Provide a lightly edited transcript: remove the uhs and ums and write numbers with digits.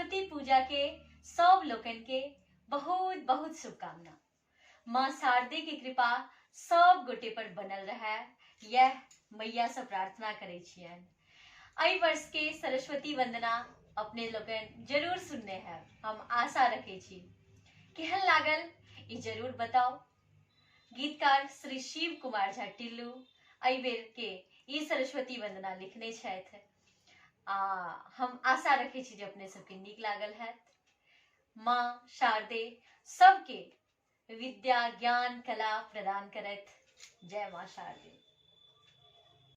सरस्वती पूजा के सब लोकन के बहुत बहुत शुभकामना। माँ शारदे के कृपा सब गोटे पर बनल रहे, यह मैया से प्रार्थना करै छियनि। एहि वर्ष के सरस्वती वंदना अपने लोकनि जरूर सुनने हैब, हम आशा रखै छी। केहन लागल ई जरूर बताउ। गीतकार श्री शिव कुमार झा टिल्लू एहि बेर के ई सरस्वती वंदना लिखने छथि आ हम आशा रखै छी जे अपने सबके नीक लागल हैत। माँ शारदे सबके विद्या ज्ञान कला प्रदान करथि। जय माँ शारदे।